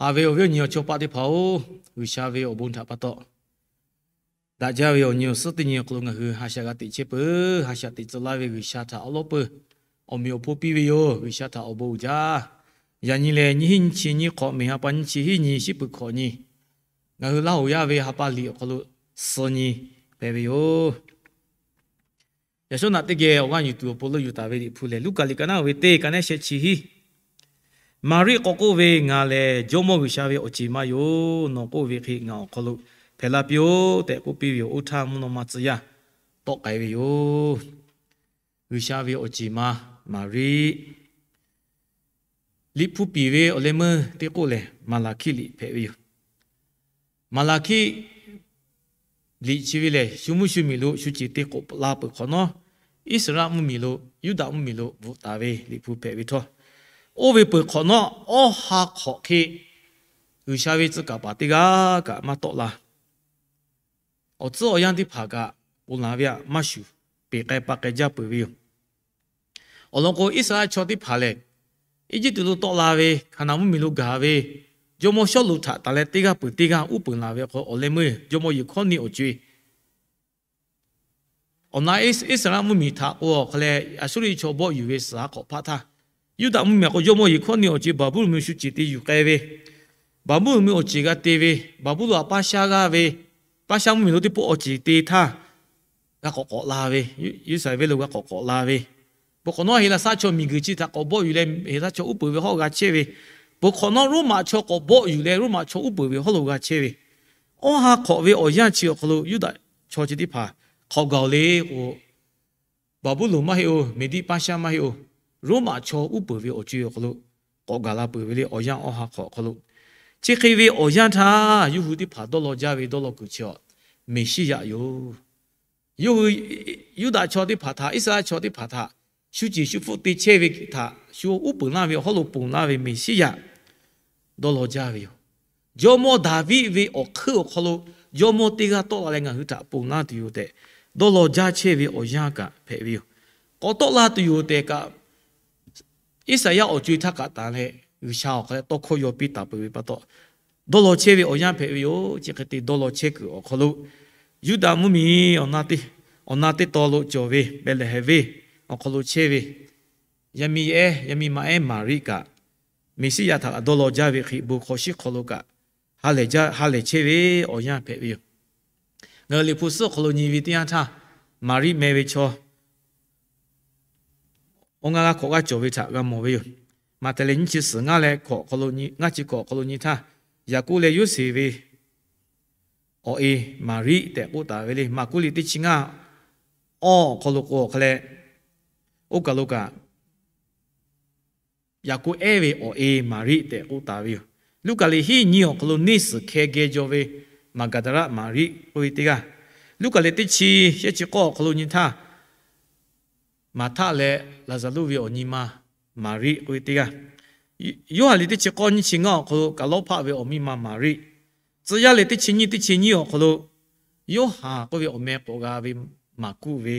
Haꞈ ve awˬ viˉ awˬ nyi awˬ chawˇ paˆ teˇ hpaˍ-oˬ, G'uiˬsha ve awˬ bon htaꞈ pa taw daꞈ jaˇ ve awˬ nyi awˬ suhˉ teˇ nyi awˬ hk'aw lo ngaˬ hui ha shaꞈ g'a teꞈ chehˇ peuˬ. Ha shaꞈ teꞈ tcuh laˇ ve G'uiˬsha htaꞈ awˉ lawˉ peuˬ awˬ meꞈ awˬ hponˇ piˇ ve yoˬ. G'uiˬsha htaꞈ awˬ bon uiˍ jaˇ. Yaꞈ nyi lehˬ, nyiˇ hinˉ nyiˇ chi nyiˇ hk'awꞈ, mehˬ ha pa nyiˇ chi hiˉ nyi, shiˉ peuˬ hkawꞈ nyi, ngaˬ hui Laˇ hoˍ yaˇ ve ha pa liꞈ awˬ hk'aw lo suh nyi hpehꞈ ve yoˬ. Yaꞈ shawˉ naꞈ teˇ geh awˬ g'aˇ yuˬ tuˬ awˬ pon leuˆ yuˬ taˍ ve Liꞈ hpu lehˬ, Luˉkaꞈ liꞈ ka naˉ ve teˇ, ka neˉ sheh chi hiˉ. Maˍriˆ k'awꞈ k'oˆ ve, Ngaˬ lehˬ Jawˇmawˇ G'uiˬsha ve awˬ ceˬ ma yoˬ. Nawˬ k'oˆ ve hk'e ngaˬ awˬ hk'aw lo hpehꞈ la piˇ-oˆ tehꞈ k'oˆ piˇ ve yoˬ. Oˇ htaˇ, mvuhˇ naw ma tcuh yaˇ tawˆ k'ai ve yoˬ. G'uiˬsha ve awˬ ceˬ ma Maˍriˆ. Liꞈ hpu piˍ ve awˬ leh meuˇ teˇ k'oˆ lehˬ, Maˍlaˍhkiˆ liꞈ hpehꞈ ve yoˬ. Maˍlaˍhkiˆ liꞈ chi ve lehˬ, shu mvuhˇ shu miˬ lo shu ceˬ te k'oꞈ la peuˬ hk'awꞈ nawˉ, Iˉsaˍreˍlaˆ mvuhˇmiˬ lo, Yuˇdaꞈ mvuhˇmiˬ lo bvuhꞈ taˍ ve Liꞈ hpu hpehꞈ ve htawˇ, oˇ ve peuˬ hk'awꞈ nawˉ awˇ ha hk'awꞈ hk'e G'uiˬsha ve tcuh kaˍ paˍ teˇ g'aˇ kaꞈ maˇ tawˆ la. Awˬ tcuhˉ awˬ yanˇ teˇ hpaˍ kaꞈ ponˬ laˬ ve htaꞈ maˇ shuˍ, peˬ k'ai pa k'ai jaˇ peuˬ ve yoˬ. Awˬ lawn k'o, Iˉsaˍreˍlaˆ chaw teˇ hpaˍ lehˬ, Eˇjiˇtuꞈ lo tawˆ la ve, Hkaˍnanˍ mvuhˇmiˬ lo gaˬ ve, jawˇmawˇ Sawˉluꞈ htaꞈ taˍ leh teˇ g'aˇ peuˬ teˇ g'aˇ uˉ peunˍ laˬ ve awˬ hk'aw lo, awˬ leh meuˇ jawˇmawˇ Yeˍhkawˇniˆ awˬ co-e awˬ na Iˉsaˍreˍlaˆ mvuhˇmiˬ htaꞈ k'o awˬ hk'a leh, Aˍsuˇriˆ chaw bawˆ yuˬ ve suhˍ ha hk'awꞈ hpaˆ htaˇ, Yuˇdaꞈ mvuhˇmiˬ k'o jawˇmawˇ Yeˍhkawˇniˆ awˬ co-e Baˍbuˍlonˍ mvuhˇmiˬ shu ceˬ te yuˬ k'ai ve, Baˍbuˍlonˍ mvuhˇmiˬ awˬ ceˬ g'a te ve, Baˍbuˍlonˍ htaꞈ Paˇshaˇ g'aˇ ve, Paˇshaˇ mvuhˇmiˬ lo teˇ pawˆ awˬ ceˬ te htaˇ, g'a k'awꞈ k'awꞈ la ve, Yeˍruˆsaˍlehnˍ venˇ lo g'a k'awꞈ k'awꞈ la ve, peuˬ hk'awꞈ nawˉ Heˍlaˍsaˆ chaw miˬguiˬ chi htaꞈ k'awꞈ bawˆ yuˬ leh Heˍlaˍsaˆ chaw uˉ peunˍ ve hawˉ g'a chehˇ ve, peuˬ hk'awꞈ nawˉ Roˉmaꞈ chaw k'awꞈ bawˆ yuˬ leh Roˉmaꞈ chaw uˉ peunˍ ve hawˉ lo g'a chehˇ ve, awˇ ha hk'awꞈ ve awˬ yanˇ chi awˬ hk'aw lo Yuˇdaꞈ chaw chi teˇ hpaˍ hk'awꞈ gaˬ-oˬ le k'o, Baˍbuˍlonˍ maˇ heˆ-oˬ, Meˍdiˆ Paˇshaˇ maˇ heˆ-oˬ, Roˉmaꞈ chaw uˉ peunˍ ve awˬ co-e awˬ hk'aw lo k'awꞈ gaˬ la peuˬ ve le. Awˬ yanˇ awˇ ha hk'awꞈ awˬ hk'aw lo, chi hk'e ve awˬ yanˇ htaˇ yawˇ hui teˇ hpaˍ dawˇ law jaˇ ve dawˇ law kuiˬ chi awˬ Meˍsiˉyaꞈ yoˬ. Yawˇ hui Yuˇdaꞈ chaw teˇ hpaˍ htaꞈ, Iˉsaˍreˍlaˆ chaw teˇ hpaˍ htaꞈ shu ceˬ shu hpfuhˆ te chehˇ ve htaꞈ shu uˉ peunˍ laˇ ve awˬ hawˉ lo ponˬ laˇ ve Meˍsiˉyaꞈ dawˇ law jaˇ ve yoˬ. Jawˇmawˇ Daˍviˆ ve awˬ hkeuˆ awˬ hk'aw lo jawˇmawˇ teˇ g'aˇ tawˆ la leh ngaˬ hui htaꞈ ponˬ laˇ tuˬ yoˬ tehꞈ dawˇ law jaˇ chehˇ ve awˬ yanˇ kaꞈ hpehꞈ ve yoˬ. K'awꞈ tawˆ la tuˬ yoˬ tehꞈ kaꞈ, Iˉsaˍyaˆ awˬ co-e htaˇ kaꞈ tanˬ leh G'uiˬsha awˬ hk'aw lo tawˇ hkawˇ yaw piˇ taˍ peuˬ ve pa taw, dawˇ law chehˇ ve awˬ yanˇ hpehꞈ ve yoˬ. Chi hk'e te dawˇ law chehˇ kuiˬ awˬ hk'aw lo, Yuˇdaꞈ mvuhˇmiˬ awˬ na teˇ taw lo cawˬ ve Behˍlehˍhehnˍ venˇ awˬ hk'aw lo chehˇ ve yaˇ miˇ ehˉ, yaˇ miˇ ma ehˉ Maˍriˆ kaꞈ, Meˍsiˉyaꞈ htaꞈ dawˇ law jaˇ ve hk'e bon hk'aw shiˉ hk'aw lo kaꞈ ha lehˬ chehˇ ve awˬ yanˇ hpehꞈ ve yoˬ. Ngaˬ hui Liꞈ hpu suhˉ awˬ hk'aw lo nyi ve teˇ yanˇ htaˇ, Maˍriˆ meh ve chaw awˬ ngaˇ g'aˇ hkawꞈ g'aˇ cawˬ ve htaꞈ g'a mawˬ ve yoˬ. Maꞈhtehˍ lehˬ nyiˇ chi suhˍ ngaˇ leh hkawꞈ awˬ hk'aw lo, ngaˇ chi hkawꞈ awˬ hk'aw lo nyi htaˇ, Yaˍkoˆ leh Yoˇseˍ ve awˬ e Maˍriˆ tehꞈ k'oˆ taˍ ve le. Maˍkuˆ liꞈ teˇ chi ngaˇ awˇ awˬ hk'aw lo k'o awˬ hk'a leh, oˇ kaˬ lo kaꞈ Yaˍkoˆ ehˉ ve awˬ e Maˍriˆ tehꞈ k'oˆ taˍ ve yoˬ. Luˉkaꞈ liꞈ hiˉ nyiˇ awˬ hk'aw lo neˇ suhˍ hkeh geh jaw ve Maˍgaˍdaˍlaˆ Maˍriˆ k'oˆ ve teˇ g'aˇ, Luˉkaꞈ liꞈ teˇ chi shehˆ chi k'awˇ awˬ hk'aw lo nyi htaˇ, Maˍhtaˆ leh Laˍzaˍruˆ ve awˬ nyi ma Maˍriˆ k'oˆ ve teˇ g'aˇ, Yoˇhanˬ liꞈ teˇ chi k'awˇ nyiˇ chi ngaˇ awˬ hk'aw lo Kaˍlawˇhpaˆ ve awˬ miˇ ma Maˍriˆ, Tcuh yaˇ liꞈ teˇ chi nyiˇ teˇ chi nyiˇ awˬ hk'aw lo Yoˇhanˬ k'oˆ ve awˬ meh k'awꞈ g'a ve Maˍkuˆ ve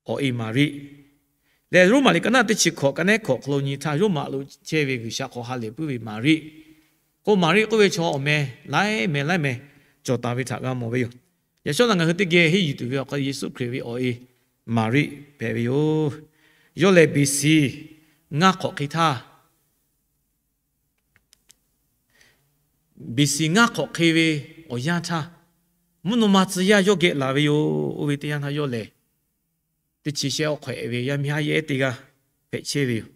awˬ e Maˍriˆ leh, Roˉmaꞈ liꞈ ka naˉ teˇ chi hkawꞈ, ka neˉ hkawꞈ hk'aw lo nyi htaˇ, Roˉmaꞈ lo chehˇ ve G'uiˬsha hk'aw ha lehˬ puiˉ ve Maˍriˆ k'o, Maˍriˆ k'oˆ ve chaw awˬ meh laiˉ meh laiˉ meh cawˬ taˍ ve htaꞈ g'a mawˬ ve yoˬ. Yaꞈ shawˉ naꞈ ngaˬ hui teˇ geh henˇ yuˬ tuˬ ve awˬ hk'aw Yeˍsuˆ Hkriꞈ ve awˬ e Maˍriˆ hpehꞈ ve yoˬ. Yawˇ lehˬ B C ngaˇ hk'awꞈ hk'e htaˇ, B C ngaˇ hk'awꞈ hk'e ve awˬ yanˇ htaˇ, mvuhˇ naw ma tcuh yaˇ yawˇ geh laˬ ve yoˬ. Oˇ ve teˇ yanˇ htaˇ yawˇ lehˬ, teˇ chi shehˆ awˬ hk'awꞈ ehˍ ve yaˇ miˇ haˉ yehˉ teˇ g'aˇ hpehꞈ chehˇ ve yoˬ.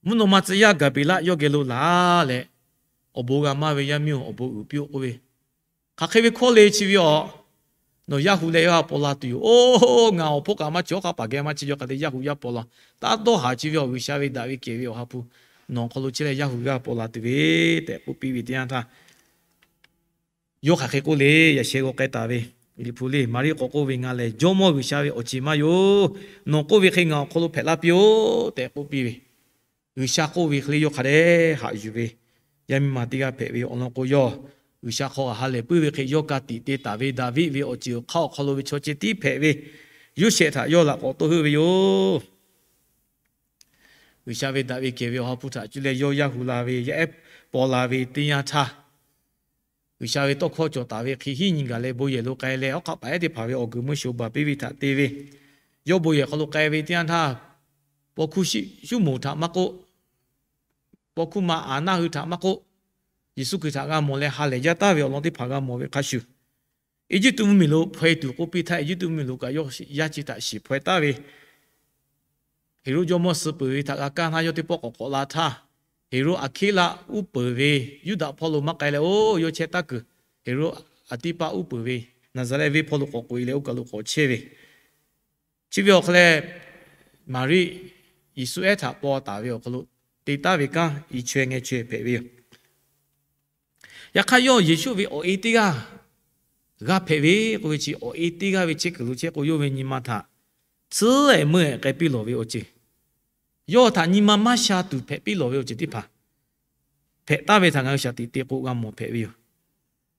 Mvuhˇ naw ma tcuh yaˇ Gaˍbeˍlaˆ yawˇ geh lo laˬ leh, awˬ bon g'a maˇ ve yaˇ miˇ-oˬ, awˬ bon uiˍ piˇ-oˆ k'oˆ ve, hk'aˬ hk'e ve hkawˇ le chi ve yoˬ. Nawˬ yaˇ hu leh yawˇ g'a paw la tuˬ yoˬ. Oˇ, ngaˬ awˬ hpawˇ kaꞈ maˇ cawˬ, hk'a paˍ geh maˇ chi yawˇ hk'a te yaˇ hu g'a paw la. Taˇ dawˇ haˍ chi ve awˬ G'uiˬsha ve daꞈ ve kehˬ ve Awˬ ha hpu nawˬ awˬ hk'aw lo chehˇ leh yaˇ hu g'a paw la tuˬ ve tehꞈ k'oˆ piˇ ve teˇ yanˇ htaˇ, yawˇ hk'aˬ hk'e k'oˆ le. Yaꞈ sheh g'aw k'ai taˍ ve Liꞈ hpu le, Maˍriˆ k'awꞈ k'oˆ ve, Ngaˬ lehˬ Jawˇmawˇ G'uiˬsha ve awˬ ceˬ ma yoˬ. Nawˬ k'oˆ ve hk'e ngaˬ awˬ hk'aw lo hpehꞈ laˇ piˇ-oˆ tehꞈ k'oˆ piˇ ve, G'uiˬsha k'oˆ ve hk'e le yawˇ hk'a dehꞈ haꞈ yuˬ ve yaˇ miˇ ma teˇ g'aˇ hpehꞈ ve awˬ lawn k'o, yawˇ G'uiˬsha hk'aw ha lehˬ puiˉ ve hk'e yawˇ ka tiꞈ te taˍ ve Daˍviˆ ve awˬ ceˬ awˬ hk'aˇ awˬ hk'aw lo ve chaw ceh tiˉ hpehꞈ ve Yoˇsehꞈ htaꞈ yawˇ laꞈ k'awꞈ toˇ heuˆ ve yoˬ. G'uiˬsha ve daꞈ ve kehˬ ve Awˬ ha hpu htaꞈ cuˇ leh yawˇ yaˇ hu la ve, yaˇ ehˉ paw la ve teˇ yanˇ htaˇ, G'uiˬsha ve tawˇ hkawˇ cawˬ taˍ ve hk'e hiˉ nyi gaˬ leh bon yehˬ lo k'ai leh, hawˉ hk'aˆ paˍ ehˉ teˇ hpaˍ ve awˬ guiˬ meuˇ sho baˬ piˇ ve htaꞈ te ve, yawˇ bon yehˬ hk'aw lo k'ai ve teˇ yanˇ htaˇ, paw hkuˇ Suˉmonˍ htaꞈ maˇ k'oˆ, paw hkuˇ ma Aˍnaˆ hui htaꞈ maˇ k'oˆ, Yeˍsuˆ Hkriꞈ htaꞈ g'a mawˬ leh ha lehˬ jaˇ taˍ ve awˬ lawn teˇ hpaˍ g'a mawˬ ve hk'a shuˍ, Eˇjiˇtuꞈ mvuhˇmiˬ lo hpaw e tuˬ k'oˆ piˇ htaˇ, Eˇjiˇtuꞈ mvuhˇmiˬ lo kaꞈ yawˇ yaˇ chi htaꞈ shiˍ hpaw e taˍ ve, Heˍroˆ jawˇmawˇ suh peuˬ ve htaꞈ g'a kaˇ htaˇ, yawˇ teˇ pawˆ k'awꞈ k'awꞈ la htaˇ, Heˍroˆ Aˍhkiˇlaˆ uˉ peunˍ ve Yuˇdaꞈ hpawˇ lo maˇ k'ai leh, oˇ yawˇ chehˇ taˍ kuiˬ Heˍroˆ Aˍtiˇpaˆ uˉ peunˍ ve Naˍzaˍrehˆ venˇ hpawˇ lo k'awꞈ k'oꞈ e leh oˇ kaˬ lo k'awꞈ chehˇ ve, chi ve awˬ hk'aw leh Maˍriˆ Yeˍsuˆ ehˉ htaꞈ paw taˍ ve awˬ hk'aw lo te taˍ ve kanˉ i chaweh ngeh chaweh hpehꞈ ve yoˬ. Yaꞈ hk'aˇ, yawˇ Yeˍsuˆ ve awˬ e teˇ g'aˇ g'a hpehꞈ ve k'oˆ ve chi, awˬ e teˇ g'aˇ ve chehˇ kuiˬ lo chehˇ k'o, yawˇ ve nyi ma htaꞈ tcuhˉ ehˍ meuˇ ehˍ k'ai piˇ lawˬ ve awˬ ceuˬ, yawˇ htaꞈ nyi ma maˇ sha tuˬ hpehꞈ piˇ lawˬ ve awˬ ceuˬ teˇ hpaˍ hpehꞈ taˍ ve htaꞈ ngaˬ hui shaˍ tiꞈ te k'o g'a mawˬ hpehꞈ ve yoˬ.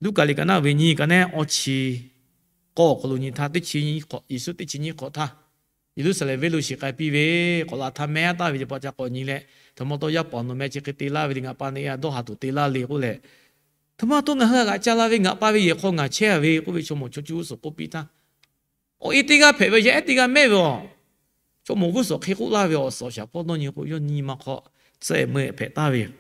Luˉkaꞈ liꞈ ka naˆ ve nyi, ka naˆ awˇ chi k'awˇ awˬ hk'aw lo nyi htaˇ, teˇ chi nyiˇ hk'awꞈ, Yeˍsuˆ teˇ chi nyiˇ hk'awꞈ htaˇ, Yeˍruˆsaˍlehnˍ venˇ lo shiˍ k'ai piˇ ve, k'awꞈ la htaˇ mehˉ taˍ ve ce pa ca k'awꞈ nyi leh, htaꞈ ma taw yaˇ paˍ awˬ nawˬ meh chi hk'e te laˇ ve le, ngaˬ pa neꞈ e a dawˇ haˍ tuˬ te laˇ le k'oˆ leh, htaꞈ ma taw ngaˬ hui a g'aꞈ ca la ve, ngaˬ pa ve yehˬ hk'aw ngaˬ chehˇ a ve k'oˆ ve chaw mawˬ chaw cuˇ g'uˇ suhˍ k'oˆ piˇ htaˇ, awˬ e teˇ g'aˇ hpehꞈ ve, yaˇ ehˉ teˇ g'aˇ mehˆ ve aˬ, chaw mawˬ g'uˇ suhˍ hk'e k'oˆ laˇ ve awˬ suhˍ awˬ shaˍ hpawˇ dawˇ nyi k'o, yawˇ nyi ma hk'aw tcuhˉ ehˍ meuˇ ehˍ hpehꞈ taˍ ve yoˬ.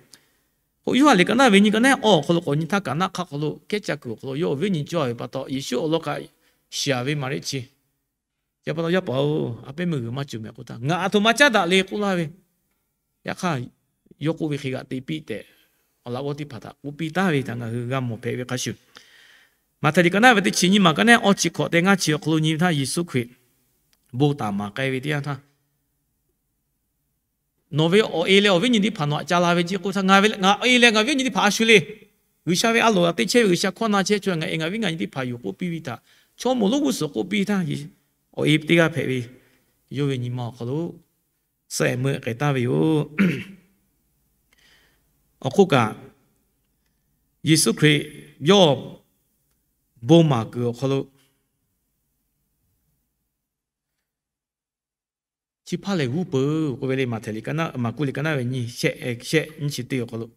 K'o, Yoˇhanˬ liꞈ ka naˆ ve nyi, ka naˆ awˇ awˬ hk'aw lo k'awꞈ nyi htaˇ, kaˍnaˆ hk'aˆ hk'aw lo kehˉ ca kuiˬ awˬ hk'aw lo yawˇ awˬ viˉ nyi cawˇ ve pa taw, Yeˍsuˆ awˬ lawn kaꞈ shiˍ a ve Maˍriˆ chi, yaˇ pa taw, Yaˇ paˍ-oˬ, a pehˉ meuˇ g'uiˬ maˇ cawˬ mehˍ k'oˆ htaˇ, Ngaˬ aˬ htoꞈ ma caˉ daꞈ le k'oˆ laˇ ve, yaꞈ hk'aˇ yawˇ k'oˆ ve hk'e g'aꞈ te piˇ tehꞈ, awˬ laꞈ g'awˇ teˇ hpaˍ htaꞈ k'oˆ piˇ taˍ ve htaꞈ ngaˬ hui g'a mawˬ hpehꞈ ve hk'a shuˍ, Maꞈhtehˍ liꞈ ka naˆ ve teˇ chi nyiˇ maˬ, ka naˆ awˇ chi hkawꞈ teˇ ngaˇ chi awˬ hk'aw lo nyi ve htaˇ, Yeˍsuˆ Hkriꞈ bon taˍ maˍ k'ai ve teˇ yanˇ htaˇ, Nawˬ ve awˬ e leh awˬ viˉ nyi teˇ hpaˍ nawˬ htaꞈ ca la ve ce k'oˆ htaˇ, Ngaˬ e leh ngaˬ viˉ nyi teˇ hpaˍ a shu le. G'uiˬsha ve a loˍ a teˇ chehˇ ve G'uiˬsha hkawˇ na chehˇ chaw ngaˬ e ngaˬ viˉ ngaˬ nyi teˇ hpaˍ yoˬ k'oˆ piˇ ve htaꞈ, chaw mawˬ lonˉ g'uˇ suhˍ k'oˆ piˇ htaˇ, awˬ e teˇ g'aˇ hpehꞈ ve yawˇ ve nyi ma awˬ hk'aw lo tcuhˉ ehˍ meuˇ ehˍ k'ai taˍ ve yoˬ. Awˬ hk'oˆ kaꞈ, Yeˍsuˆ Hkriꞈ yawˇ bon maˍ kuiˬ awˬ hk'aw lo chi hpaˇ lehˬ g'uˇ peuˬ k'oˆ ve le, Maꞈhtehˍ liꞈ ka naˆ, Maˍkuˆ liꞈ ka naˆ ve nyi shehˆ, shehˆ nyiˇ chi teˇ awˬ hk'aw lo,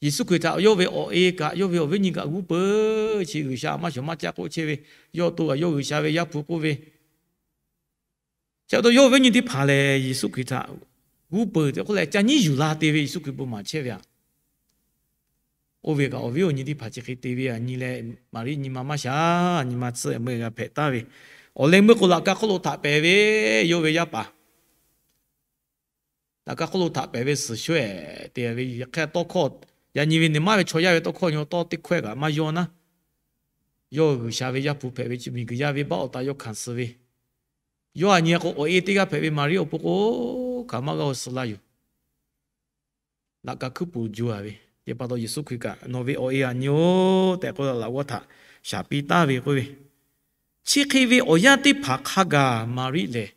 Yeˍsuˆ Hkriꞈ htaꞈ yawˇ ve awˬ e kaꞈ yawˇ ve awˬ viˉ nyi kaꞈ g'uˇ peuˬ. Chi G'uiˬsha maˇ shawˍ maˇ caˆ k'oˆ chehˇ ve, yawˇ awˬ to kaꞈ yawˇ G'uiˬsha ve Yaˇ hpu k'oˆ ve, chi pa taw yawˇ awˬ viˉ nyi teˇ hpaˍ lehˬ Yeˍsuˆ Hkriꞈ htaꞈ g'uˇ peuˬ tehꞈ k'oˆ leh ca nyiˉ yuˬ la te ve Yeˍsuˆ Hkriꞈ bon maˍ chehˇ ve aꞈ. Oˇ ve kaꞈ awˬ viˉ awˬ nyi teˇ hpaˍ chi hk'e te ve aꞈ nyi leh, Maˍriˆ nyi ma maˇ sha, nyi ma tcuhˉ meuˇ g'a hpehꞈ taˍ ve, awˬ leh meuˇ k'o laꞈ ka hk'oˆ lo htaꞈ pehˍ ve yawˇ ve yaˇ paˍ laꞈ ka hk'oˆ lo htaꞈ pehˍ ve suhˍ shawehꞈ te ve, yaꞈ hk'aˇ tawˇ hkawˇ yaꞈ nyi ve, neˬ maˇ ve chaw yaˇ ve tawˇ hkawˇ nyi tawˇ teˇ hkawehˇ kaꞈ maˇ yaw naˉ, yawˇ G'uiˬsha ve Yaˇ hpu hpehꞈ ve chi miˬguiˬ yaˇ ve baˆ awˬ ta yawˇ hkanˍ suh ve, yawˇ aꞈ nyi k'o awˬ e teˇ g'aˇ hpehꞈ ve Maˍriˆ awˬ pon k'o hk'aˬ maˇ g'a awˬ suh laˇ yoˬ. Laꞈ ka hkuiˉ puˍ jo a ve, teˇ pa taw Yeˍsuˆ Hkriꞈ kaꞈ, Nawˬ ve awˬ e aꞈ nyi-oˬ tehꞈ k'oˆ laꞈ g'awˇ htaꞈ shaˍ piˇ taˍ ve k'oˆ ve, chi hk'e ve awˬ yanˇ teˇ hpaˍ hk'a gaˬ Maˍriˆ lehˬ,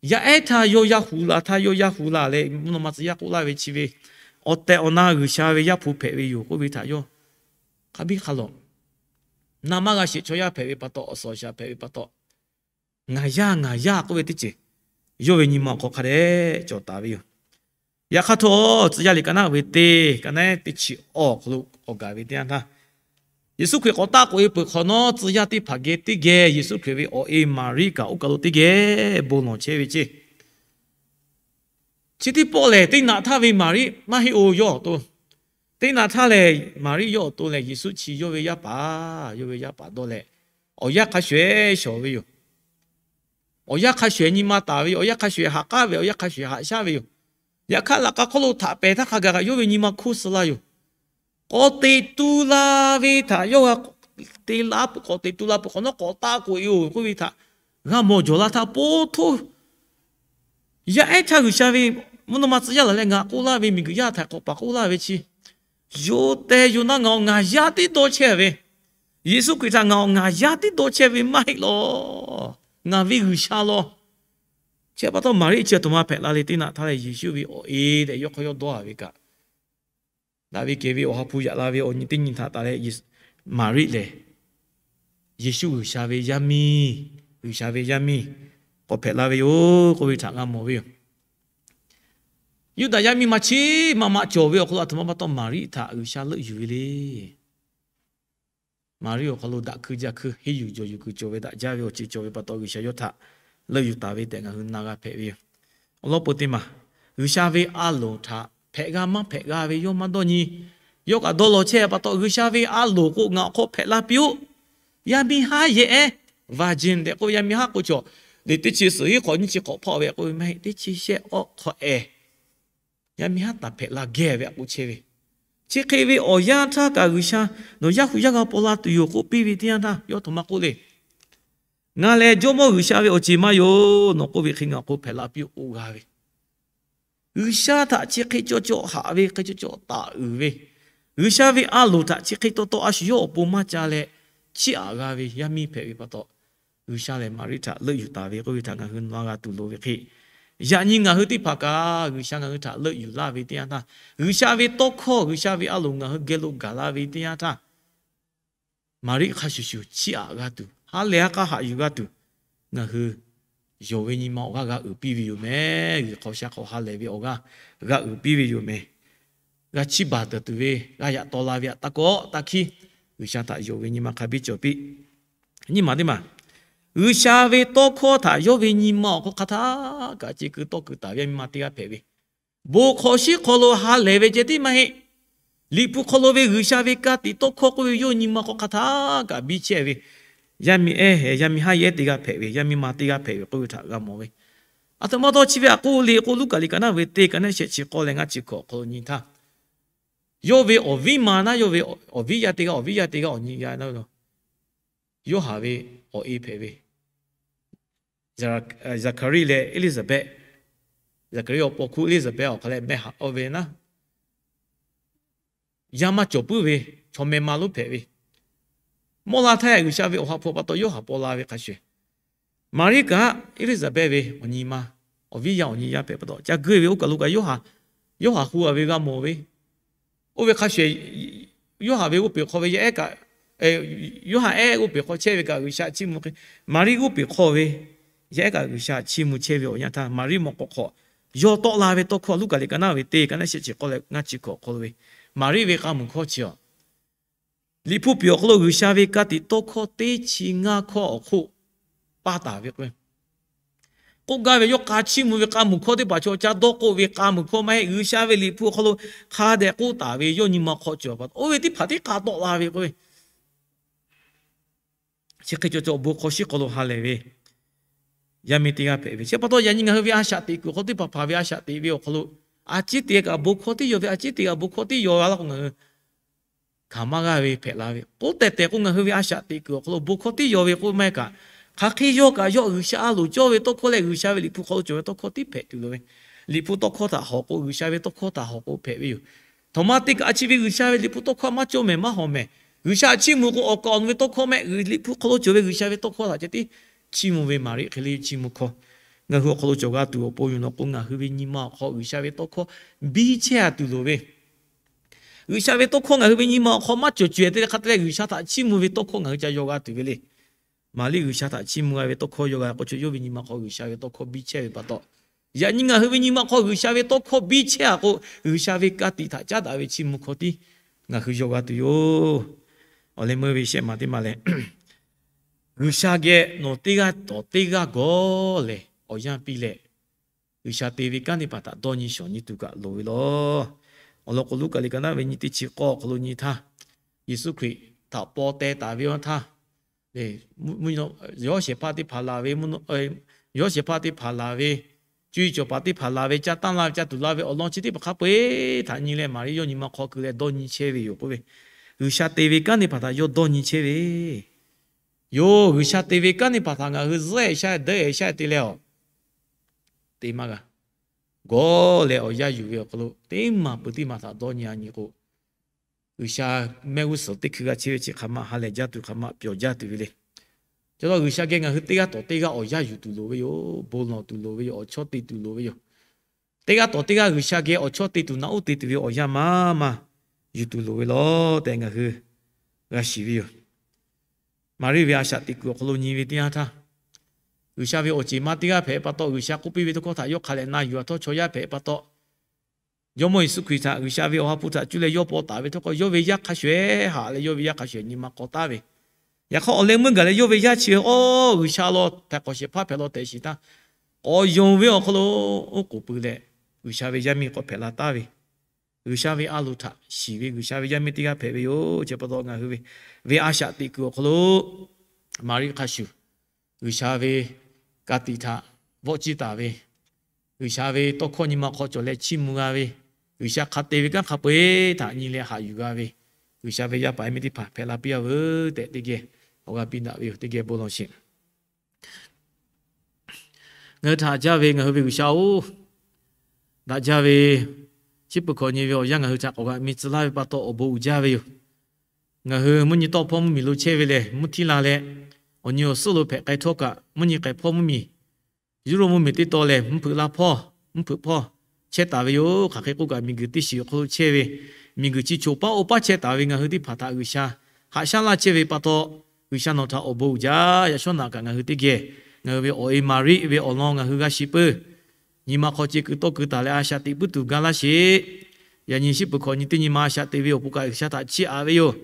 yaˇ ehˉ htaˇ yawˇ yaˇ hu la htaˇ, yawˇ yaˇ hu la leh mvuhˇ naw ma tcuh yaˇ k'oˆ laˇ ve chi ve, awˬ tehˬ awˬ na G'uiˬsha ve Yaˇ hpu hpehꞈ ve yoˬ k'oˆ ve htaꞈ yawˇ hk'a biˇ hk'a lawꞈ, na maˇ g'a sheˍ chaw yaˇ hpehꞈ ve pa taw, awˬ suhˍ awˬ shaˍ hpehꞈ ve pa taw, ngaˬ yaˇ ngaˬ yaˇ k'oˆ ve teˇ ceuˬ yawˇ ve nyi ma awˬ hk'aw hk'a dehꞈ cawˬ taˍ ve yoˬ. Yaꞈ hk'aˇ htawˇ, Tcuh yaˇ liꞈ ka naˆ ve teˇ, ka naˆ teˇ chi awˬ hk'aw lo awˬ gaˬ ve teˇ yanˇ htaˇ, Yeˍsuˆ Hkriꞈ k'awꞈ taˆ k'oꞈ e peuˬ hk'awꞈ nawˉ, tcuh yaˇ teˇ hpaˍ geh teˇ geh Yeˍsuˆ Hkriꞈ ve awˬ e Maˍriˆ kaꞈ oˇ kaˬ lo teˇ geh bon lawˬ chehˇ ve ceˇ. Chi teˇ pawˆ lehˬ, teˇ naꞈ htaˇ ve Maˍriˆ maˇ heˆ-oˬ, yawˇ awˬ to. Teˇ naꞈ htaˇ lehˬ, Maˍriˆ yawˇ awˬ to lehˬ, Yeˍsuˆ chi yawˇ ve yaˇ paˍ, yawˇ ve yaˇ paˍ dawˇ leh, awˬ yanˇ hk'a shuˍ-ehˍ shawˍ ve yoˬ. Awˬ yanˇ hk'a shuˍ-ehˍ nyi ma taˍ ve yoˬ. Awˬ yanˇ hk'a shuˍ-ehˍ haꞈ k'aˉ ve, awˬ yanˇ hk'a shuˍ-ehˍ haꞈ shaˉ ve yoˬ. Yaꞈ hk'aˇ, laꞈ ka hk'oˆ lo htaꞈ pehˍ htaˇ hk'a gaˬ kaꞈ yawˇ ve nyi ma hkoˇ suh laˇ yoˬ. K'awꞈ teꞈ tu la ve htaꞈ yawˇ g'a te la peuˬ, k'awꞈ teꞈ tu la peuˬ hk'awꞈ nawˉ k'awꞈ taˆ k'oꞈ e-oˬ k'oˆ ve htaꞈ g'a mawˬ jawˬ la htaˇ, po htoˇ yaˇ ehˉ htaˇ G'uiˬsha ve mvuhˇ naw ma tcuh yaˇ laˬ leh ngaˬ k'oˆ laˇ ve miˬguiˬ yaˇ htaꞈ k'awꞈ paˍ k'oˆ laˇ ve chi, yonˍ tehˬ yonˍ na ngaˬ awˬ ngaˬ yaˇ tiˉ dawˇ chehˇ ve, Yeˍsuˆ Hkriꞈ htaꞈ ngaˬ awˬ ngaˬ yaˇ tiˉ dawˇ chehˇ ve maˇ heˆ lawˬ. Ngaˬ ve G'uiˬsha lawˬ. Chi pa taw Maˍriˆ chi aˬ htoꞈ ma hpehꞈ la le, teˇ naꞈ htaˇ lehˬ Yeˍsuˆ ve awˬ e tehꞈ yawˇ hk'aˇ yawˇ dawˇ a ve kaꞈ, daꞈ ve kehˬ ve Awˬ ha hpu yaꞈ la ve awˬ nyi teˇ nyi htaꞈ taˍ leh, Maˍriˆ lehˬ Yeˍsuˆ G'uiˬsha ve yaˇ miˇ, G'uiˬsha ve yaˇ miˇ k'awꞈ hpehꞈ la ve yoˬ k'oˆ ve htaꞈ g'a mawˬ ve yoˬ. Yuˇdaꞈ yaˇ miˇ ma chi ma ma cawˬ ve awˬ hk'aw lo aˬ htoꞈ ma pa taw Maˍriˆ htaꞈ G'uiˬsha leuˆ yuˬ ve le. Maˍriˆ awˬ hk'aw lo daꞈ hkui jaˇ hkui, henˇ yuˬ jawˬ yuˬ kuiˬ cawˬ ve, daꞈ jaˇ ve awˬ ceuˬ cawˬ ve pa taw, G'uiˬsha yawˇ htaꞈ leuˆ yuˬ taˍ ve tehꞈ ngaˬ hui na g'a hpehꞈ ve yoˬ. Awˬ lawn peu teˇ maˬ, G'uiˬsha ve a loˍ htaꞈ hpehꞈ g'a maˇ hpehꞈ g'a ve yawˇ maˇ dawˇ nyi. Yawˇ kaꞈ dawˇ law chehˇ pa taw, G'uiˬsha ve a loˍ k'o ngaˬ awˬ hk'aw hpehꞈ la piˇ-oˆ. Yaˇ miˇ haˉ yehˬ ehˉ, virgin tehꞈ k'oˆ ve yaˇ miˇ haˉ k'o cawˬ. Liꞈ teˇ chi suhˍ hiˉ hk'awꞈ nyiˇ chi hk'awꞈ hpawˇ ve k'oˆ ve maˇ heˆ, teˇ chi shehˆ awˉ hk'awꞈ ehˬ yaˇ miˇ haˉ taˍ hpehꞈ la geh ve aꞈ k'oˆ chehˇ ve. Chi hk'e ve awˬ yanˇ htaˇ kaꞈ G'uiˬsha, Nawˬ yaˇ hu yaˇ g'a paw la tuˬ yoˬ k'oˆ piˇ ve teˇ yanˇ htaˇ, yawˇ aˬ htoꞈ ma k'oˆ le. Ngaˬ lehˬ Jawˇmawˇ G'uiˬsha ve awˬ ceˬ ma yoˬ. Nawˬ k'oˆ ve hk'e ngaˬ awˬ hk'aw hpehꞈ la piˇ-oˆ k'oˆ g'a ve, G'uiˬsha htaꞈ chi hk'e caw caw haꞈ ve, hk'e caw caw taˍ uiˍ ve, G'uiˬsha ve a loˍ htaꞈ chi hk'e taw taw a shu yawˇ awˬ pon maˇ ca leh chiˇ aꞈ g'a ve yaˇ miˇ hpehꞈ ve pa taw, G'uiˬsha lehˬ Maˍriˆ htaꞈ leuˆ yuˬ taˍ ve k'oˆ ve htaꞈ ngaˬ hui na g'a tuˬ loˍ ve hk'e, yaꞈ nyi ngaˬ hui teˇ hpaˍ kaꞈ G'uiˬsha ngaˬ hui htaꞈ leuˆ yuˬ laˇ ve teˇ yanˇ htaˇ, G'uiˬsha ve tawˇ hkawˇ, G'uiˬsha ve a loˍ ngaˬ hui geh lo gaˬ la ve teˇ yanˇ htaˇ, Maˍriˆ hk'a shuˍ shuˍ chiˇ aꞈ g'a tuˬ, ha lehˬ ha k'a haꞈ yuˬ g'a tuˬ, ngaˬ hui yonˍ ve nyi ma awˬ g'aˇ g'a uiˍ piˇ ve yoˬ mehˍ. G'uiˬ hk'aw sha hk'aw ha lehˬ ve awˬ g'aˇ g'a uiˍ piˇ ve yoˬ mehˍ. G'a chiˇ baˬ tuˬ ve, g'a yaꞈ taw la ve htaꞈ taˇ kawˆ taˇ hkiˉ, G'uiˬsha htaꞈ yonˍ ve nyi ma hk'a biˇ cawˬ piˇ. Nyiˇ maˬ teˇ maˬ, G'uiˬsha ve tawˇ hkawˇ htaꞈ yawˇ ve nyi ma awˬ hk'aw hk'a htaˇ kaꞈ ce keu tawˇ keu taˍ ve yaˇ miˇ ma teˇ g'aˇ hpehꞈ ve, bon hk'aw shiˉ hk'aw lo ha lehˬ ve ceh tiˉ maˇ heˆ. Liꞈ hpu hk'aw lo ve G'uiˬsha ve ka tiꞈ tawˇ hkawˇ k'oˆ ve yawˇ nyi ma hk'aw hk'a htaˇ kaꞈ biˇ chehˇ ve yaˇ miˇ ehˉ, yaˇ miˇ haˉ yehˉ teˇ g'aˇ hpehꞈ ve, yaˇ miˇ ma teˇ g'aˇ hpehꞈ ve k'oˆ ve htaꞈ g'a mawˬ ve. Aˬ htoꞈ ma taw chi ve aꞈ k'oˆ le k'o, Luˉkaꞈ liꞈ ka naˉ ve teˇ ka naˉ shehˆ chi k'awˇ leh ngaˇ chi hkawꞈ awˬ hk'aw lo nyi htaˇ, yawˇ ve awˬ viˉ ma naˉ, yawˇ ve awˬ viˉ yaˇ teˇ g'aˇ, awˬ viˉ yaˇ teˇ g'aˇ awˬ nyi yaˇ, Yoˇhanˬ ve awˬ e hpehꞈ ve Zaˍhkaˍriˆ leh Eˇliˇsaˍbehˆ. Zaˍhkaˍriˆ awˬ paw hkuˇ Eˇliˇsaˍbehˆ awˬ hk'a leh meh haꞈ ve naˉ, yaˇ maˇ cawˬ puiˉ ve, chaw meh ma lonˉ hpehꞈ ve, mawˇ la htaˇ G'uiˬsha ve awˬ ha hpu pa taw Yoˇhanˬ paw la ve hk'a shuˍ, Maˍriˆ kaꞈ Eˇliˇsaˍbehˆ ve awˬ nyi ma, awˬ viˉ yaˇ awˬ nyi yaˇ hpehꞈ pa taw ca geuˆ ve, oˇ kaˬ lo kaꞈ Yoˇhanˬ, Yoˇhanˬ hu a ve g'a mawˬ ve, oˇ ve hk'a shuˍ, Yoˇhanˬ ve g'oˇ peˬ hk'aw ve yaˇ ehˉ kaꞈ, Yoˇhanˬ ehˉ g'oˇ peˬ hk'aw chehˇ ve kaꞈ G'uiˬsha chiˇ mvuh hk'e, Maˍriˆ g'oˇ peˬ hk'aw ve yaˇ ehˉ kaꞈ G'uiˬsha chiˇ mvuh chehˇ ve awˬ yanˇ htaˇ, Maˍriˆ mawˬ k'awꞈ hk'awꞈ yawˇ tawˆ la ve tawˇ hkawˇ, Luˉkaꞈ liꞈ ka naˉ ve teˇ ka naˉ shehˆ chi k'awˇ leh ngaˇ chi hkawꞈ awˬ hk'aw lo ve, Maˍriˆ ve k'a muˬ hkawˇ chi a Liꞈ hpu piˍ awˬ hk'aw lo G'uiˬsha ve ka tiꞈ tawˇ hkawˇ teˇ chi ngaˇ hkawˇ awˬ hk'oˆ paˇ taˍ ve k'o, k'oˆ gaˇ ve yawˇ k'a chiˇ mvuh ve k'a muˬ hkawˇ teˇ hpaˍ chaw ca dawˇ k'oˆ ve k'a muˬ hkawˇ maˇ heˆ. G'uiˬsha ve Liꞈ hpu awˬ hk'aw lo hk'a dehꞈ k'oˆ taˍ ve yawˇ nyi ma hk'aw cawˬ pa taw, oˇ ve teˇ hpaˍ tiˉ k'a tawˆ la ve k'o, chi hk'e cawˬ cawˬ bon hk'aw shiˉ hk'aw lo ha lehˬ ve yaˇ miˇ teˇ g'aˇ hpehꞈ ve. Chi pa taw yaꞈ nyi ngaˬ hui ve a shaꞈ teꞈ kuiˬ awˬ hk'aw teˇ hpaˍ hpaˍ ve a shaꞈ teꞈ ve awˬ hk'aw lo, a ciˉ te kaꞈ bon hkawˇ tiˉ yaw ve, a ciˉ te kaꞈ bon hkawˇ tiˉ yaw g'a laˇ k'o ngaˬ hui hkanˍ maˇ g'aˇ ve hpehꞈ la ve. K'oˆ tehˬ tehˬ k'o ngaˬ hui ve a shaꞈ teꞈ kuiˬ awˬ hk'aw lo bon hkawˇ tiˉ yaw ve k'oˆ maˇ heˆ kaꞈ, hk'aˬ hk'e yawˇ kaꞈ yawˇ G'uiˬsha a loˍ cawˇ ve tawˇ hkawˇ leh G'uiˬsha ve Liꞈ hpu hk'aw lo cawˬ ve tawˇ hkawˇ tiˉ hpehꞈ tuˬ loˍ ve. Liꞈ hpu tawˇ hkawˇ htaꞈ hawꞈ k'o G'uiˬsha ve tawˇ hkawˇ htaꞈ hawꞈ k'o hpehꞈ ve yoˬ. Htoꞈ ma te kaꞈ a chi ve G'uiˬsha ve Liꞈ hpu tawˇ hkawˇ maˇ cawˇ mehˍ maˇ hawˬ mehˍ. G'uiˬsha chiˇ mvuh k'o awˬ kaˍ awˬ nu ve tawˇ hkawˇ mehˆ, Liꞈ hpu hk'aw lo cawˬ ve G'uiˬsha ve tawˇ hkawˇ htaꞈ ceh tiˉ chiˇ mvuh ve Maˍriˆ hk'e le chiˇ mvuh hkawˇ. Ngaˬ hui awˬ hk'aw lo cawˬ g'a tuˬ awˬ pon yoˬ nawˬ k'o, ngaˬ hui ve nyi ma awˬ hk'aw G'uiˬsha ve tawˇ hkawˇ biˇ chehˇ a tuˬ loˍ ve. G'uiˬsha ve tawˇ hkawˇ ngaˬ hui ve nyi ma awˬ hk'aw maˇ cawˬ cawehˬ te leh hk'a te leh G'uiˬsha htaꞈ chiˇ mvuh ve tawˇ hkawˇ ngaˬ hui ca yaw g'a tuˬ ve le. Maˍriˆ G'uiˬsha htaꞈ chiˇ mvuh g'a ve tawˇ hkawˇ yaw g'a k'o, chaw yawˇ ve nyi ma hk'aw G'uiˬsha ve tawˇ hkawˇ biˇ chehˇ ve pa taw, yaꞈ nyi ngaˬ hui ve nyi ma hk'aw G'uiˬsha ve tawˇ hkawˇ biˇ chehˇ a k'o, G'uiˬsha ve ka tiꞈ htaꞈ caˉ daꞈ ve chiˇ mvuh hkawˇ tiˉ ngaˬ hui yaw g'a tuˬ yoˬ. Awˬ leh meuˇ ve shehˆ maˬ teˇ maˬ lehˬ, G'uiˬsha geh nawˬ teˇ g'aˇ tawˍ teˇ g'aˇ gawˬ lehˬ awˬ yanˇ piˇ leh, G'uiˬsha te ve kanˉ teˇ hpaˍ htaꞈ dawˇ nyi shawˍ nyi tuˬ kaꞈ loˍ ve law. Awˬ lawn k'o Luˉkaꞈ liꞈ ka naˉ ve nyiˇ teˇ chi k'awˇ awˬ hk'aw lo nyi htaˇ, Yeˍsuˆ Hkriꞈ htaꞈ paw teh taˍ ve awˬ htaˇ, yawˇ shehˍ hpaˇ teˇ hpaˍ laˬ ve, yawˇ shehˍ hpaˇ teˇ hpaˍ laˬ ve, co e cawˬ paˍ teˇ hpaˍ laˬ ve, ca tanˇ la ve, ca tuˬ la ve awˬ lawn chi teˇ hpaˍ hk'a peu-eˬ htaꞈ nyi leh Maˍriˆ yawˇ nyi ma hk'aw keu leh dawˇ nyi chehˇ ve yoˬ k'oˆ ve. G'uiˬsha te ve kanˉ teˇ hpaˍ htaꞈ yawˇ dawˇ nyi chehˇ ve yoˬ. G'uiˬsha te ve kanˉ teˇ hpaˍ htaꞈ ngaˬ hui zuhˆ e shaˆ dehˉ e shaˆ te leh awˬ te maˇ g'a. Gawˬ leh awˬ yaˇ yuˬ ve awˬ hk'aw lo teˇ maˬ peuˬ teˇ maˬ htaꞈ dawˇ nyi a nyi k'o, G'uiˬsha mehˆ g'uˇ suhˍ teˇ hkui g'a chehˇ ve chi hk'aˬ ma ha lehˬ jaˇ tuˬ, hk'aˬ ma pyaw jaˇ tuˬ ve le. Chi pa taw G'uiˬsha geh ngaˬ hui teˇ g'aˇ tawˍ teˇ g'aˇ awˬ yaˇ yuˬ tuˬ loˍ ve yoˬ. Bon lawˬ tuˬ loˍ ve yoˬ. Awˬ chawˇ te tuˬ loˍ ve yoˬ. Teˇ g'aˇ tawˍ teˇ g'aˇ G'uiˬsha geh awˬ chawˇ te tuˬ naꞈ uˉ te tuˬ ve awˬ yanˇ maˇ maˇ yuˬ tuˬ loˍ ve law tehꞈ ngaˬ hui g'a shiˍ ve yoˬ. Maˍriˆ ve a shaꞈ teꞈ kuiˬ awˬ hk'aw lo nyi ve teˇ yanˇ htaˇ, G'uiˬsha ve awˬ ceˬ ma teˇ g'aˇ hpehꞈ pa taw, G'uiˬsha k'oˆ piˇ ve tawˇ hkawˇ htaꞈ yawˇ hk'a leh na yuˬ a htawˇ chaw yaˇ hpehꞈ pa taw, Jawˇmawˇ Yeˍsuˆ Hkriꞈ htaꞈ G'uiˬsha ve Awˬ ha hpu htaꞈ cuˇ leh yawˇ paw taˍ ve htawˇ k'o, yawˇ ve yaˇ hk'a shuˍ ehˉ haꞈ leh yawˇ ve yaˇ hk'a shuˍ ehˉ nyi ma k'aw taˍ ve, yaꞈ hk'aˇ awˬ leh meuˇ gaˬ leh yawˇ ve yaˇ chi awˬ G'uiˬsha law htaiˍ hk'awꞈ shehˍ hpaˇ hpehꞈ law tehꞈ shiˍ htaˇ, k'awꞈ yonˍ ve awˬ hk'aw lo oˉ k'oˍ pui leh G'uiˬsha ve yaˇ miˇ k'awꞈ hpehꞈ la taˍ ve, G'uiˬsha ve a loˍ htaꞈ shiˍ ve G'uiˬsha ve yaˇ miˇ teˇ g'aˇ hpehꞈ ve yoˬ. Chi pa taw ngaˬ hui ve, ve a shaꞈ teꞈ kuiˬ awˬ hk'aw lo Maˍriˆ hk'a shuˍ G'uiˬsha ve ka tiꞈ htaꞈ vawˆ ciˇ taˍ ve, G'uiˬsha ve tawˇ hkawˇ nyi ma hk'aw cawˬ leh chiˇ mvuh g'a ve, G'uiˬsha hk'a te ve kanˉ hk'a peu-eˬ htaꞈ nyi leh haꞈ yuˬ g'a ve, G'uiˬsha ve yaˇ paˍ yaˇ miˇ teˇ hpaˍ hpehꞈ la piˇ-a veuˬ tehꞈ teˇ geh awˬ g'aˇ piˇ daꞈ ve yoˬ. Teˇ geh bon lawˬ sheˍ. Ngaˬ hui htaꞈ haꞈ jaˇ ve ngaˬ hui ve G'uiˬsha-oˬ, daꞈ jaˇ ve, shiˉ peuˬ hkawꞈ nyi ve awˬ yanˇ ngaˬ hui htaꞈ k'awꞈ g'a mi tcuh laˇ ve pa taw awˬ bon uiˍ jaˇ ve yoˬ. Ngaˬ hui mvuhˇ nyi tawˆ hpawˇ mvuhˇmiˬ lo chehˇ ve lehˬ, mvuhˇ htiˇ la leh awˬ nyi awˬ suhˉ lo hpehꞈ k'ai htawˇ kaꞈ, mvuhˇ nyi k'ai hpawˇ mvuhˇmiˬ, Yuˇrawˇ mvuhˇmiˬ teˇ taw lehˬ, mvuhˇ hpeuꞈ laˇ hpawˇ, mvuhˇ hpeuꞈ hpawˇ chehˇ taˍ ve yoˬ. Hk'aˬ hk'e k'oˆ kaꞈ, miˬguiˬ teˇ shiˍ awˬ hk'aw lo chehˇ ve, miˬguiˬ chi choˬ paˉ oˇ paˉ chehˇ taˍ ve ngaˬ hui teˇ hpaˍ htaꞈ G'uiˬsha haꞈ shaˉ laˇ chehˇ ve pa taw, G'uiˬsha nawˬ htaꞈ awˬ bon uiˍ jaˇ. Yaꞈ shawˉ naꞈ kaꞈ ngaˬ hui teˇ geh, ngaˬ hui ve awˬ e Maˍriˆ ve awˬ lawn ngaˬ hui g'a shiˍ peuˬ. Nyi ma hk'aw ce keu tawˇ keu taˍ leh a shaꞈ teꞈ puiˉ tuˬ ga laˇ sheˍ. Yaꞈ nyi shiˉ peuˬ hkawꞈ nyi teˇ nyi ma a shaꞈ teꞈ ve awˬ pon kaꞈ G'uiˬsha htaꞈ chiˇ aꞈ ve yoˬ.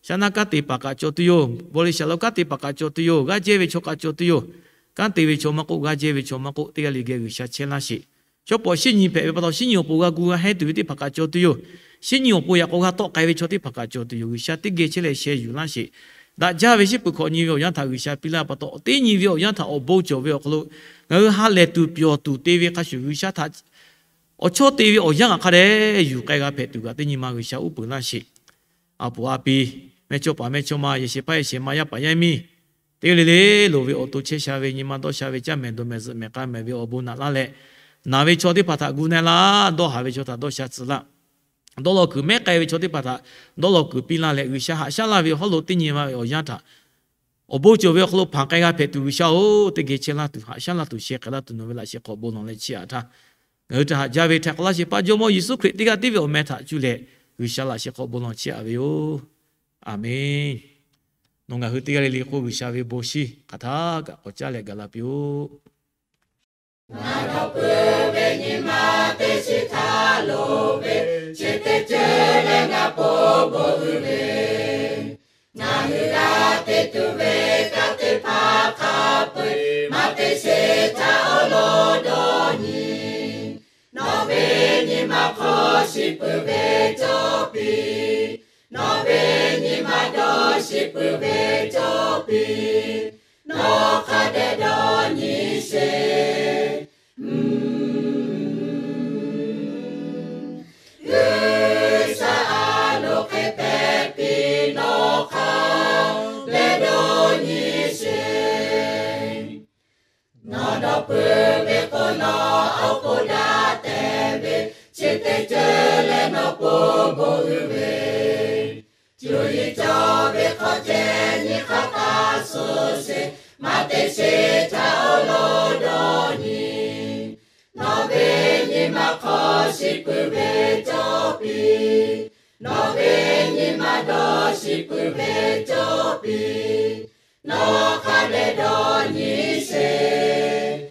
Shaˉ naˆ kanˉ te paˍ kaꞈ cawˬ tuˬ yoˬ. Baw le shaˍ lo kanˉ te paˍ kaꞈ cawˬ tuˬ yoˬ. G'aˇ jehˇ ve chaw kaꞈ cawˬ tuˬ yoˬ. Kanˉ te ve chaw maˇ k'oˆ, g'aˇ jehˇ ve chaw maˇ k'oˆ, teˇ g'aˇ le geh G'uiˬsha chehˇ laˇ sheˍ. Chaw pawˍ shinˉ nyi hpehꞈ ve pa taw, shinˉ nyi awˬ pon g'a gu g'a hehnˇ tuˬ ve teˇ hpaˍ kaꞈ cawˬ tuˬ yoˬ. Shinˉ nyi awˬ pon yaꞈ k'aw g'a tawˆ k'ai ve chaw teˇ hpaˍ kaꞈ cawˬ tuˬ yoˬ. G'uiˬsha teˇ geh chehˇ leh sheh yuˬ laˇ sheˍ. Daꞈ jaˇ ve shiˉ peuˬ hkawꞈ nyi ve awˬ yanˇ htaꞈ G'uiˬsha piˇ laˇ pa taw, teˇ nyi ve awˬ yanˇ htaꞈ awˬ bon cawˬ ve awˬ hk'aw lo ngaˬ hui ha lehˬ tuˬ pyawˬ tuˬ te ve hk'a shuˍ, G'uiˬsha htaꞈ awˬ chawˇ te ve awˬ yanˇ aꞈ hk'a dehꞈ yuˬ k'ai g'a hpehꞈ tuˬ kaꞈ teˇ nyi ma G'uiˬsha uˉ peunˍ laˇ sheˍ. A poˍ a pi, mehˇ chawˇ paˍ mehˇ chawˇ ma, yehˬ shehˍ hpaˇ yehˬ shehˍ ma, yaˇ paˍ yaˇ miˇ, teˇ g'aˇ le le loˍ ve awˬ to chehˇ sha ve, nyi ma dawˇ sha ve, caˇ mehˍ dawˬ mehˍ zuhꞈ mehˍ k'a mehˍ ve awˬ bon naꞈ laˇ leh, naˬ ve chaw teˇ hpaˍ htaꞈ gu na laˇ, dawˇ haˍ ve chaw htaꞈ dawˇ sha tcuh laˇ, dawˇ law kuiˬ mehˉ k'ai ve chaw teˇ hpaˍ htaꞈ dawˇ law kuiˬ piˇ laˇ leh, G'uiˬsha haꞈ shaˉ laˇ ve awˬ hawˉ lo teˇ nyi ma ve awˬ yanˇ htaꞈ awˬ bon cawˬ ve awˬ hk'aw lo hpanˍ k'ai g'a hpehꞈ tuˬ G'uiˬsha-oˬ, teˇ geh chehˇ laˇ tuˬ, haꞈ shaˉ laˇ tuˬ, sheh k'ai laˇ tuˬ nawˬ ve laꞈ sheh hk'aw bon lawˬ leh chiˇ aꞈ htaˇ, ngaˬ hui htaꞈ haꞈ jaˇ ve htaiˍ hk'awꞈ laˇ shehˍ hpaˇ Jawˇmawˇ Yeˍsuˆ Hkriꞈ teˇ g'aˇ tiˉ ve awˬ meh htaꞈ cuˇ leh G'uiˬsha laꞈ sheh hk'aw bon lawˬ chiˇ aꞈ ve yoˬ. Aˍmenˍ. Nawˬ ngaˬ hui teˇ g'aˇ le le k'o, G'uiˬsha ve bon shinˉ hk'aˬ htaˇ kaꞈ k'awꞈ caˉ leh gaˬ la piˇ-oˆ. Ngaˬ dawˇ pui ve nyi ma teˇ shiˉ htaˇ lo ve, chi teˇ ceuˬ leh ngaˬ po bon uiˍ ve, ngaˬ hui g'a te tuˬ ve kanˉ teˇ hpaˍ hk'a peu-eˬ maˇ te sheˍ htaˇ awˬ lawn dawˇ nyi. Nawˬ ve nyi ma hk'aw shiˍ peuˬ ve cawˇ piˇ. Nawˬ ve nyi ma dawˇ shiˍ peuˬ ve cawˇ piˇ. Nawˬ hk'a dehꞈ dawˇ nyi sheˍ. G'uiˬsha a loˍ hk'e hpehꞈ piˇ, nawˬ hk'a dehꞈ dawˇ nyi sheˍ. Nawˬ dawˇ pui ve k'o, nawˬ awˬ hk'oˆ daꞈ tehꞈ ve, chi teˇ ceuˬ leh nawˬ po bon uiˍ ve, cuˇ yiˍ cawˬ ve hk'aw ceh nyi hk'a taˇ suh sheˍ, maˇ te sheˍ htaˇ awˬ lawn dawˇ nyi. Nawˬ ve nyi ma hk'aw shiˍ peuˬ ve cawˇ piˇ. Nawˬ ve nyi ma dawˇ shiˍ peuˬ ve cawˇ piˇ. Nawˬ hk'a dehꞈ dawˇ nyi sheˍ.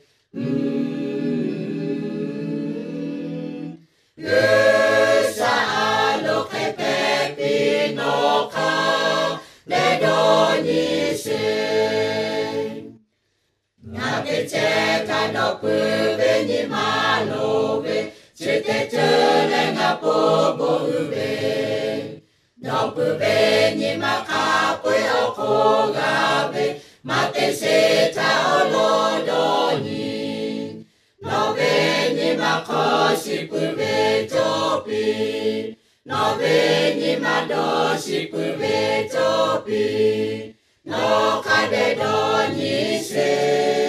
G'uiˬsha a loˍ hk'e hpehꞈ piˇ, nawˬ hk'a dehꞈ dawˇ nyi sheˍ. Ngaˬ teˇ ceh htaꞈ dawˇ pui ve nyi ma loˍ ve, chi teˇ ceuˬ leh ngaˬ po bon uiˍ ve, dawˇ pui ve nyi ma hk'a peu-eˬ awˬ hk'oˆ g'a ve, maˇ te sheˍ htaˇ awˬ lawn dawˇ nyi. Nawˬ ve nyi ma hk'aw shiˍ peuˬ ve cawˇ piˇ. Nawˬ ve nyi ma dawˇ shiˍ peuˬ ve cawˇ piˇ. Nawˬ hk'a dehꞈ dawˇ nyi sheˍ.